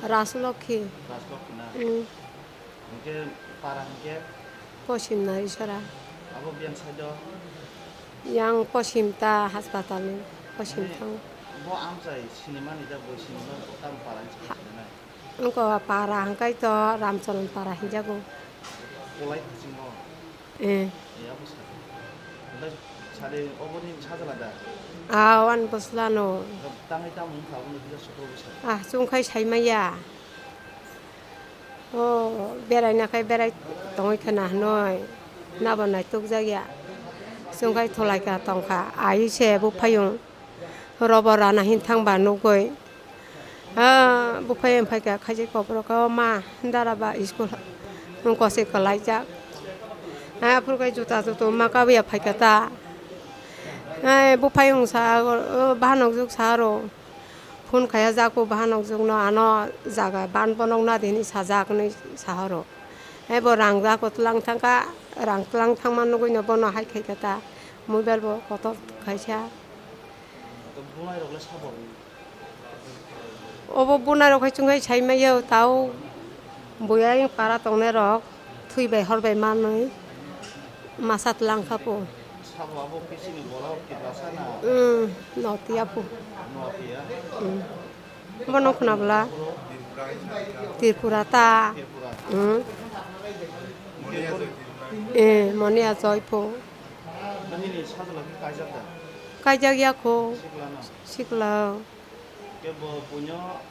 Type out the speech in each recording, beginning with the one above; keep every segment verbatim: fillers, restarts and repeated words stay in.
Rajlokhi. Rajlokhi na? Mm. Hwnkhe para hwnkhe? Posim Narisora. Abo biyang side o? Yang posim ta haspatal ni posim. Mane, thango. Bo amchai sinimani da bo sinima bo tam para ni. Ha. Sinai. Wngkha para hwnkhe to Ramcharan para hinjago. Kolai khasingo. Eh. Eh, abo sa. Hwnkhe sade oboni sajla da? Ah, wan bwsla no. Tangwi tamo wngkha, obono kisa sukro bwsa. Ah, chwng khai saimaya. O, beraina khai berai tongwi khwna hinwi. Nabo naitukjakya. Chwng khai thwlaikha tongkha. Ai se bo phayung. Robo rana hin thangba nukgwi. Ah, buphai phaikha khaijak kokrok khe, "O ma, dara ba school wng kosi kwlaijak." Ah, aphuru khe juta jutu ma kabuya phaikha ta. Ah, buphai wng sa, o, bahanokjwk sa aro. Phone khaya jak bo bahanokjwkno, ano jaga ban bonok na di hinwi sajak hinwi sa aro. Ebo rang jako tlang thangkha, rang tlang thangma nugwino bono hai khaikha ta, mobile bo kotor khaisa. Obo bunai rok hai chwng hai sai maya tao, buya para tongnai rok thwi bai hor bai manwi masa tlang kha po. Sabo abo P C ni bola o Tiprasa na? Hmm, no tiya po. No tiya? Hmm. Bono khna bwla? Tripura ta. Tripura. Hmm. Eh, moni achoi po. Nini sajla khe kaijak da? Kaijak ya kho. Sikla na? Sikla. Khe bo buino,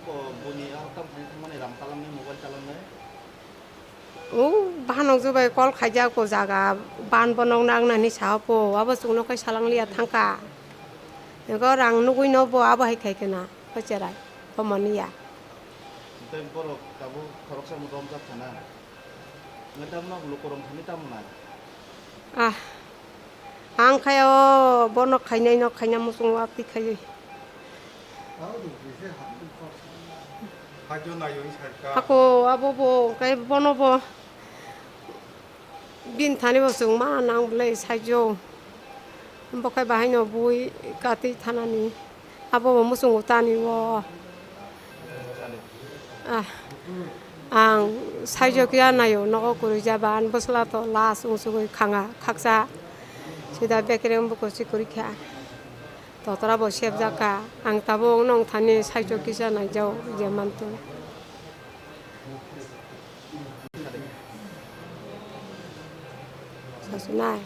bo buni a tam thani thangmani ram talamni, mobile talamni. O, bahanok jubai call khaijak o jaga, ban bonok nang nani sao po, abo chwngno khai salang liya thangkha. Ego rang nugwi no bo abo hai khai khena, koi cherai, bo mani ya. Tei borok tabuk khoroksa romjak khana. Ngai tamo nok lukurok thani tamo nai? Ah, ang khai o bono khainai no khaina muchungo atwi khaiwi. Hako abo bo kai bono bo bin thani bo chwng ma nang bwlai saijo. Bo khe bahaino bui katwi thanani. Abo bo muchungo tani o. Ah, ang saijo kiya naio nogo kwrwi jaba, ani bwsla to last wngsugwi khanga khaksa. Sida bekereng buko si kwrwi kha. Totora bo sebjak kha. Ang tabuk nong thani saijo kisa naijao je mantu. Sasunai.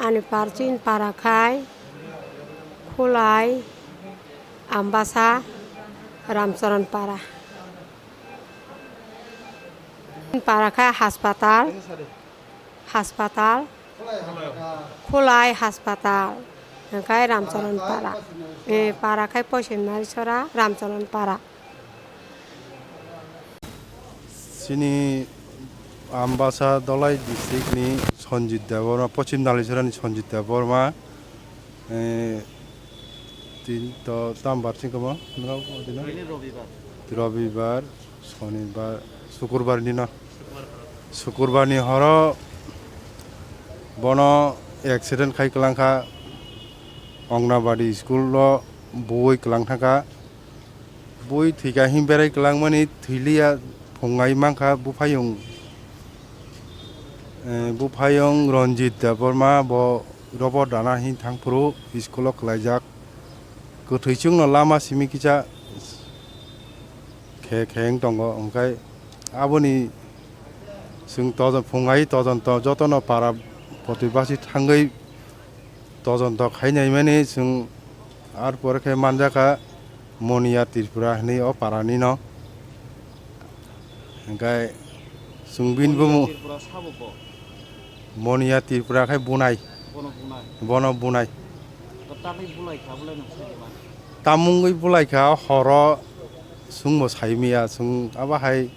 Ani parchin para khai, Khulai, Ambasa, Ramcharan para. Para khai haspatal, haspatal, Khulai haspatal, hwnkhe Ramcharan para. Eh, para khai Posim Narisora, Ramcharan para. Chini Ambasa Dholai district ni Sanjit Debbarma, Pochim Dalisora ni Sanjit Debbarma, eh, tin to tambar sing kamo, nrok o dino? Robibar. Robibar, Sonibar, Sukurbar ni no. Sukurbar ni horo bono accident khai kwlangkha, Anganwadi school o bui kwlang thangkha. Bui thwikha him berai kwlangmani thwiliya phungai mankha buphayung, eh, buphayung Ranjit Debbarma bo robo dana hin thangphuru school o kwlaijak. Kwthwi chwngno lama simi kisa khe khe wng tongo, hwnkhe aboni chwng tojon phungai tojon to jotono para protibasi thangwi tojon to khainaimani chwng ar pore khe manjakha. Moniya Tripura hinwi o parani no. Hwnkhe chwng bini bumu Moniya Tripura sabo bo? Moniya Tripura khai bunai. Bono bunai? Bono bunai. To tamwi bulai kha, bulai nang sai man? Tamungwi bulai kha, horo chwngbo sai maya, chwng abo hai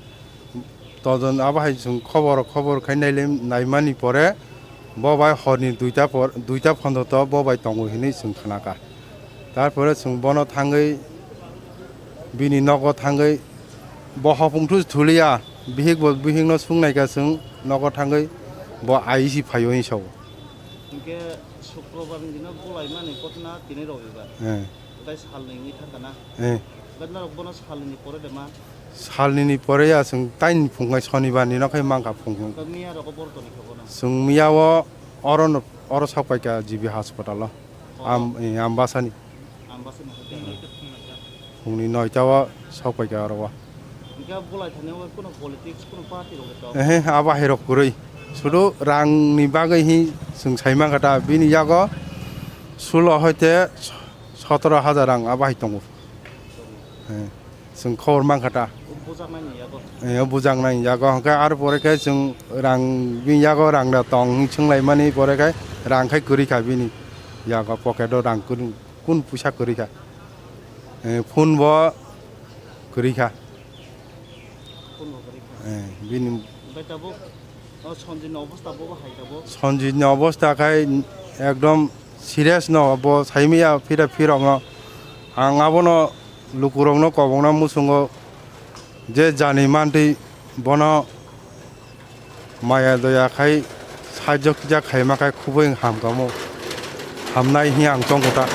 Tojon abo hai chwng khobor, khobor khai naile, naimani pore bo bai horni duita por, duita phondo to bo bai tongo hinwi chwng khnakha. Tarpore chwng bono thangwi bini nogo thangwi bo hopung thu thuliya, bihik bo bihikno swngnaikha chwng nogo thangwi bo I C phaio hinwi sao. Hinkhe Sukrobar ni dino bulaimani kothna tini Robibar. Eh. Tei salni wngwi thangkha na? Eh. Hwnkhe norok bono salnini pore de ma? Salnini pore ya, chwng taini phungai sonibar ni no khai mankha phung. Hwnkhe miya rogo boro toni kha bono? Chwng miya o oro no, oro sok paikha G B hospital o. Oh. Am-, eh, Ambasani. Ambasani hospital. Phungni noita o sok paikha oro o. Hwnkhe bulai thani o kuno politics, kuno party rok to? Ehe, abo hai rok kwrwi. Sudu rang ni bagwi hi chwng sai mankha ta, bini yago sulo hoite sotoro hajar rang abo hai tongo. Eh, chwng khobor mankha ta. Bujaknai ni yago. Eh, bujaknai ni yago. Hwnkhe ar pore khe chwng rang bini yago rang da tong hwn swnglaimani pore khe rang khai kwrwi kha bini yago pocket o rang kun, kun puisa kwrwi kha. Eh, phone bo kwrwi kha. Phone bo kwrwi kha. Eh, bini Omo Sanjit ni obostha bo hai tabuk? Sanjit ni obostha khai ekdom serious no, bo saimaya phira phirok no. Ang abono lukurok no kobokna muchungo je jani mantwi bono maya doya khai sajok kija khaima khai khubui ham kamo, hamnai hi ang chongkota.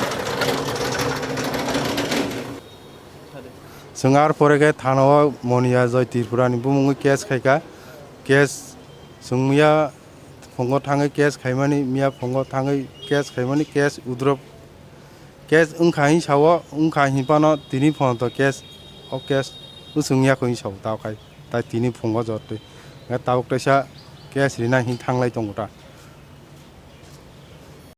Chwng ar pore khe thana o Moniya Joy Tripura ni bumungwi case khaikha. Case chwng miya phungo thangwi case khaimani, miya phungo thangwi case khaimani, case withdraw, case wngkha hin sao, wngkha hin phano tini phano to case, o case bwswng ya kho hin sao tao khai, tai tini phungo jotwi. Tabuk teisa case rina hin thanglai tongo ta.